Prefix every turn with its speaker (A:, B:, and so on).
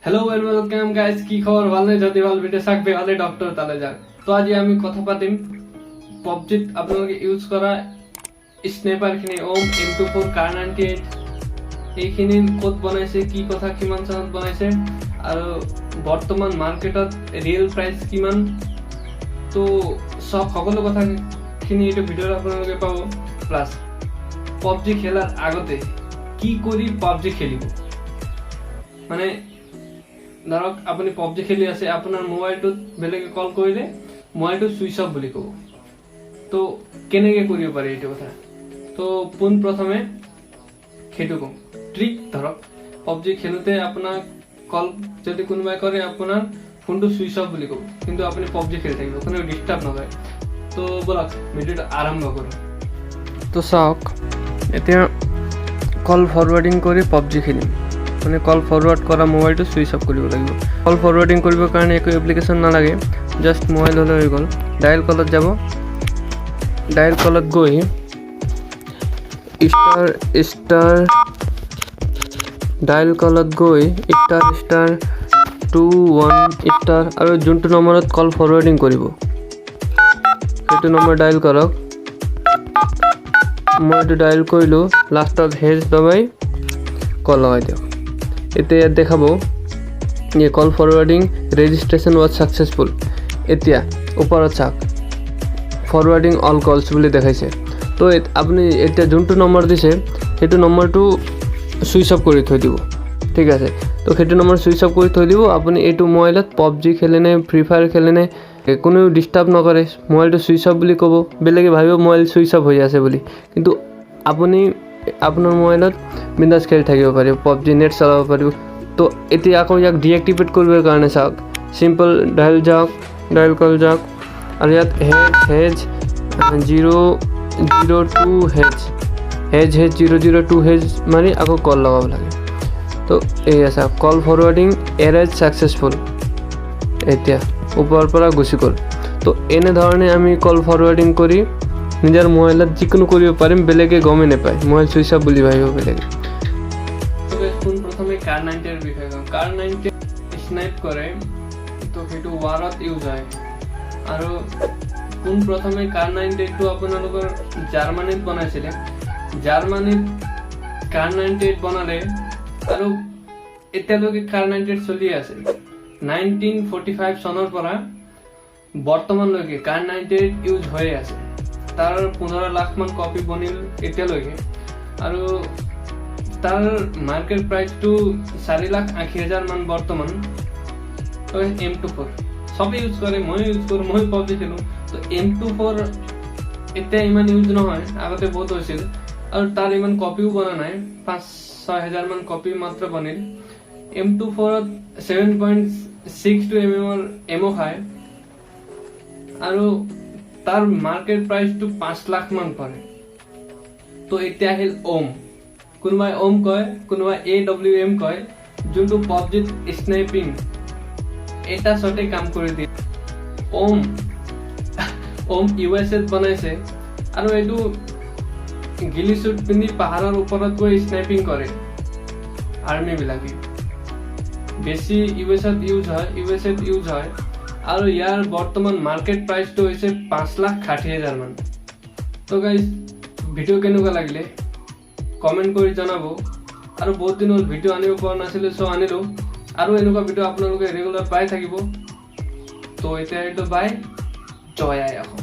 A: Hello' and welcome guys, কি খবৰ? ভালনে? যদি ভাল, ভিডিঅ' চাওক, বেয়া হ'লে ডক্টৰ তালৈ যাওক। তো আজি আমি কথা পাতিম পবজিত আপোনালোকে ইউজ কৰা স্নাইপাৰখিনি, ওম, M24, কাৰ 98, এইখিনি ক'ত বনাইছে, কি কথা, কিমান চনত বনাইছে আৰু বৰ্তমান মাৰ্কেটত ৰিয়েল প্ৰাইচ কিমান। তো চব সকলো কথাখিনি এইটো ভিডিঅ'ত আপোনালোকে পাব। প্লাছ পাবজি খেলাৰ আগতে কি কৰি পাবজি খেলিব, মানে ধৰক আপুনি পাবজি খেলি আছে, আপোনাৰ মোবাইলটোত বেলেগে কল কৰিলে মোবাইলটো ছুইচ অফ বুলি ক'ব। তো কেনেকৈ কৰিব পাৰি এইটো কথা। তো পোনপ্ৰথমে সেইটো কম ট্ৰিক। ধৰক পাবজি খেলোঁতে আপোনাক কল যদি কোনোবাই কৰে, আপোনাৰ ফোনটো ছুইচ অফ বুলি ক'ব, কিন্তু আপুনি পাবজি খেলি থাকিব, কোনেও ডিষ্টাৰ্ব নকৰে। তো ব'লক, ভিডিঅ'টো আৰম্ভ কৰোঁ। তো চাওক, এতিয়া কল ফৰৱাৰ্ডিং কৰি পাবজি খেলিম। মানে কল ফৰৱাৰ্ড কৰা মোবাইলটো ছুইচ অফ কৰিব লাগিব। কল ফৰৱাৰ্ডিং কৰিবৰ কাৰণে একো এপ্লিকেশ্যন নালাগে, জাষ্ট মোবাইল হ'লে হৈ গ'ল। ডায়েল কলত যাব, ডায়েল কলত গৈ ষ্টাৰ ষ্টাৰ, ডায়েল কলত গৈ star star 21 star আৰু যোনটো নম্বৰত কল ফৰৱাৰ্ডিং কৰিব সেইটো নম্বৰ ডায়েল কৰক। মই এইটো ডায়েল কৰিলোঁ। লাষ্টত হেজ দবাই কল লগাই দিয়ক। এতিয়া ইয়াত দেখাব যে call forwarding registration was successful। এতিয়া ওপৰত চাওক, ফৰৱাৰ্ডিং অল কলছ বুলি দেখাইছে। তো আপুনি এতিয়া যোনটো নম্বৰ দিছে, সেইটো নম্বৰটো ছুইচ অফ কৰি থৈ দিব, ঠিক আছে? তো সেইটো নম্বৰ ছুইচ অফ কৰি থৈ দিব। আপুনি এইটো মোবাইলত পাবজি খেলেনে, ফ্ৰী ফায়াৰ খেলেনে, কোনেও ডিষ্টাৰ্ব নকৰে। মোবাইলটো ছুইচ অফ বুলি ক'ব, বেলেগে ভাবিব মোবাইল ছুইচ অফ হৈ আছে বুলি, কিন্তু আপুনি আপোনাৰ মোবাইলত বিন্দাছ খেলি থাকিব পাৰিব, পাবজি, নেট চলাব পাৰিব। তো এতিয়া আকৌ ইয়াক ডিএক্টিভেট কৰিবৰ কাৰণে চাওক, চিম্পল ডায়েল যাওক, ডায়েল কল যাওক আৰু ইয়াত hash hash 002 hash, hash hash 002 hash মাৰি আকৌ কল লগাব লাগে। তো এই চাওক, কল ফৰৱাৰ্ডিং এৰেঞ্জ ছাকচেছফুল, এতিয়া ওপৰৰ পৰা গুচি গ'ল। তো এনেধৰণে আমি কল ফৰৱাৰ্ডিং কৰি নিজৰ মোবাইলত যিকোনো কৰিব পাৰিম, বেলেগে গমেই নাপায়, মোবাইল ছুইচ অফ বুলি ভাবিব বেলেগে। পোনপ্ৰথমে কাৰ 90ৰ বিষয়ে কম। কাৰ 90 স্নাইপ কৰে, তো সেইটো ৱাৰত ইউজ হয়। আৰু পোনপ্ৰথমে কাৰ 98টো আপোনালোকৰ জাৰ্মানীত বনাইছিলে। জাৰ্মানীত কাৰ 98 বনালে আৰু এতিয়ালৈকে কাৰ 98 চলি আছে। 1945 চনৰ পৰা বৰ্তমানলৈকে কাৰ 98 ইউজ হৈয়ে আছে। তাৰ 15 লাখমান কপি বনিল এতিয়ালৈকে আৰু তাৰ মাৰ্কেট প্ৰাইচটো 4,80,000 মান বৰ্তমান। M24 চবেই ইউজ কৰে, ময়ো ইউজ কৰোঁ, ময়ো পাবজি খেলোঁ। তো M24 এতিয়া ইমান ইউজ নহয়, আগতে বহুত হৈছিল আৰু তাৰ ইমান কপিও বনা নাই, 5-6 হাজাৰমান কপি মাত্ৰ বনিল। M24ত 7.62 এমএমৰ এমো খায় আৰু তাৰ মাৰ্কেট প্ৰাইচটো 5 লাখ মান পৰে। তো এতিয়া আহিল ওম। কোনোবাই ওম কয়, কোনোবাই AWM কয়, যোনটো পাবজিত স্নাইপিং এটা শ্বটে কাম কৰি দিয়ে। ওম, ওম ইউ এছ এত বনাইছে আৰু এইটো গিলি চুট পিন্ধি পাহাৰৰ ওপৰত গৈ স্নাইপিং কৰে আৰ্মিবিলাকে। বেছি ইউ এছত ইউজ হয়, ইউ এছ এত ইউজ হয় আৰু ইয়াৰ বৰ্তমান মাৰ্কেট প্ৰাইচটো হৈছে 5,60,000 মান। তো গাইজ, ভিডিঅ' কেনেকুৱা লাগিলে কমেণ্ট কৰি জনাব। আৰু বহুত দিন হ'ল ভিডিঅ' আনিব পৰা নাছিলোঁ, চ' আনিলোঁ। আৰু এনেকুৱা ভিডিঅ' আপোনালোকে ৰেগুলাৰ পাই থাকিব। তো এতিয়া এইটো বাই, জয় আই অসম।